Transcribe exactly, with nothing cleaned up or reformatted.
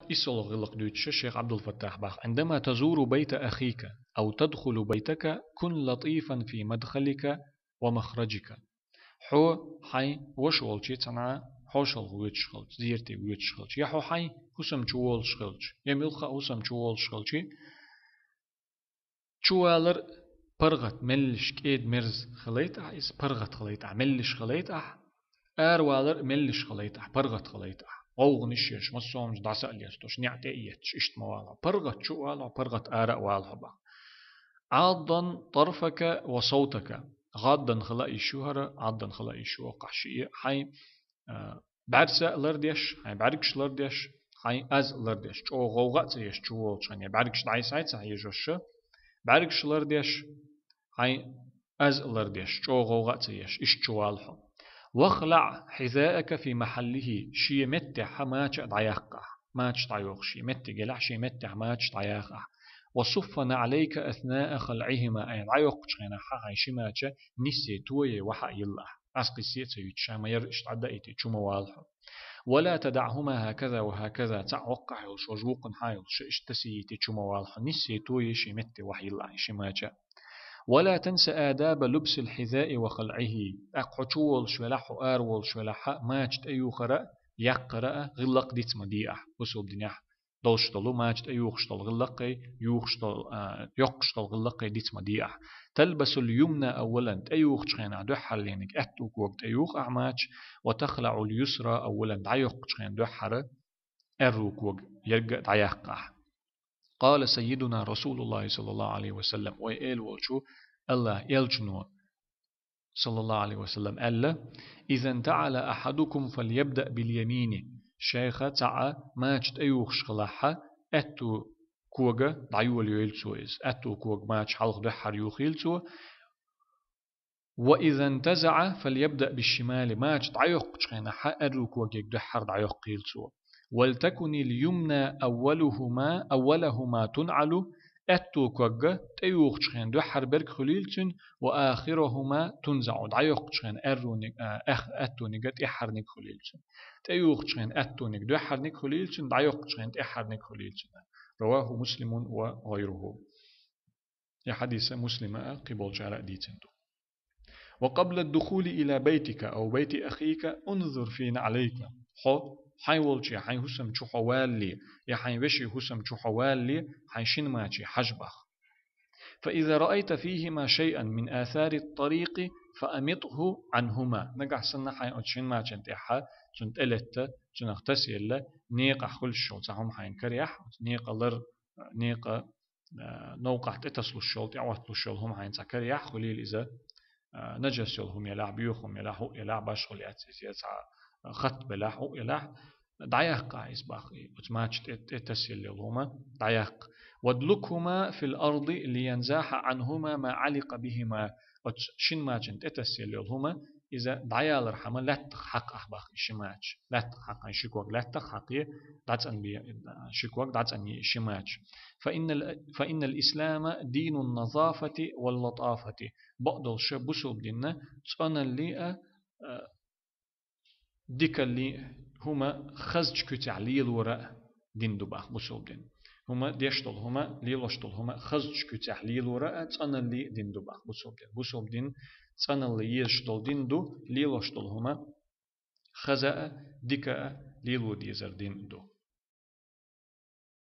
Иссолгъа гӀиллакх дуьйцуш шейх Ӏабдул-Фаттах бах: «عندما تزور بيت أخيك أو تدخل بيتك كن لطيفا في مدخلك ومخرجك». Хьо хьайн ваша волчу цхьана хьошалгӀа воьдуш хилча, зерате воьдуш хилча, я хьо хьайн хӀусам чу волуш хилча, я муьлхха а хӀусам чу волуш хилча, чувалар паргӀат, меллаша кӀеда-мерза хилийта ахь иза, паргӀат хилийта ахь, меллаша хилийта ахь, аравалар меллаша хилийта ахь, паргӀат хилийта ахь. ГӀовгӀанаш еш, массо а хӀуманаш дӀаса а лестош, неӀ тӀе а етташ, иштта ма вала хьо. ПаргӀат чу а вала хьо, паргӀат ара а вала хьо бах. «عاضا طرفك وصوتك». ГӀаддан хила йиш ю хӀара, Ӏаддан хила йиш ю воккхахь шиъ, хьайн, а, бӀаьрса а лардеш, хьайн бӀаьргаш лардеш, хьайн аз а лардеш, чӀогӀа гӀовгӀа а ца еш чу волчу хенахь, я бӀаьргаш дӀасайца хьежош, бӀаьргаш лардеш, хьайн аз а лардеш, чӀогӀа гӀовгӀа а ца еш, иштта чу вала хьо. «واخلع حذاءك في محله», шен меттехь мача а дӀаяккха ахь. Мача дӀайоккху шен метте гелахь, шен меттехь мача дӀаяха ахь. «وصف نعليك أثناء خلعهما», ай дӀайоккхучу хенахь хьайн ши мача ниссе тое ваха а йилла ахь. Аскъиссе а ца юьтуш, ша ма ярра иштта дӀадаийти чу ма вала хьо. «ولا تدعهما هكذا وهكذا», цхьаъ воккхахь йолуш, важа вукхунна хьан йолуш, иштта тасийти чу ма вала хьо, ниссе тое шен метте ваха йилла ахь ши мача. «ولا تنس آداب لبس الحذاء وخلعه». ТӀаккха хьо чу волуш велахь, хьо ара волуш велахь, мача тӀеюхара а, яккхара а гӀиллакх диц ма де ахь, бусалба динехь долуш долу, мача тӀеюхуш долу гӀиллакхий, юхуш долу, а, йоккхуш долу гӀиллакхий диц ма де ахь. «تلبس اليمنى أولا», тӀеюхучу хенахь дуьххьарлерниг аьтту кога тӀеюха ахь мача, «وتخلع اليسرى أولا», дӀайоккхучу хенахь дуьххьара аьрру кога ерг а дӀаяккха ахь. «قال سيدنا رسول الله صلى الله عليه وسلم», вай эла волчу АллахӀан элчано, саллаллаху Ӏалайхи ва саллам, аьлла: «إذا انتعل أحدكم فليبدأ باليمين». Шайх цхьаъ мача тӀеюхуш хилахь, аьтту кога дӀайолайойла цо иза. Аьтту кога мача хьалха дуьххьара юхийла цо. «وإذا انتزع فليبدأ بالشمال». Мача дӀайоккхучу хенахь аьрру когега дуьххьара дӀайоккхийла цо. «ولتكن اليمنى أولهما، أولهما تنعل». Аьтту кога тӀеюхучу хенахь дуьххьара берг хуьлийла цуьнан, «وآخرهما تنزع», дӀайоккхучу хенахь аьрруниг, а, эх-, аьттуниг тӀаьххьарниг хуьлийла цуьнан. ТӀеюхучу хенахь аьттуниг дуьххьарниг хуьлийла цуьнан, дӀайоккхучу хенахь тӀаьххьарниг хуьлийла цуьнан. رواه مسلم وغيره. И хьадис Муслима а, кхин болчара а дийцина ду. «وقبل الدخول إلى بيتك أو بيت أخيك انظر في نعليك». Хьо хьайн волче, хьайн хӀусам чу хьо валале, я хьайн вешин хӀусам чу хьо валале, хьайн шина маче хьажа бах. «فإذا رأيت فيهما شيئا من آثار الطريق فأمطه عنهما». Нагахь санна хьайн оцу шина мачан тӀехь цунна тӀелетта, цунах тасаелла, некъахь хуьлуш йолу цхьа хӀума хьайна карехь, оцу некъа лар, некъа а, новкъахь тӀетасалуш йолу, тӀеӀотталуш йолу хӀума хьайна цхьа карехь, хуьлийла иза, а, нажас йолу хӀума елахь, боьха хӀума елахь, хӀуъа елахь, башхалла яц иза, я цхьа хатта белахь, хӀуъа елахь, дӀаяккха иза бах, и оцу мача тӀе, тӀе тасаелла йолу хӀума дӀаяккха. «وادلكهما في الأرض لينزاح عنهما ما علق بهما». Оцу шина мачан тӀе тасаелла йолу хӀума иза дӀаялархьама лаьттах хьакха ахь бах и ши мача. Лаьттах хьакха, ши ког лаьттах хьакхе, дӀацӀанбе, ши ког дӀацӀанъе и ши мача. «فإن ال-، فإن الإسلام دين النظافة واللطافة». Бакъдолуш бусалба дин цӀаналле а, а, дикалле а, хӀума хазачу куьцехь лелора а дин ду бах бусалба дин. ХӀума деш долу хӀума, лелош долу хӀума хазачу куьцехь лелора а, цӀаналле а дин ду бах бусалба дин. Бусалба дин цӀаналла езаш долу дин ду, лелош долу хӀума хаза а, дика а лело дезар дин ду.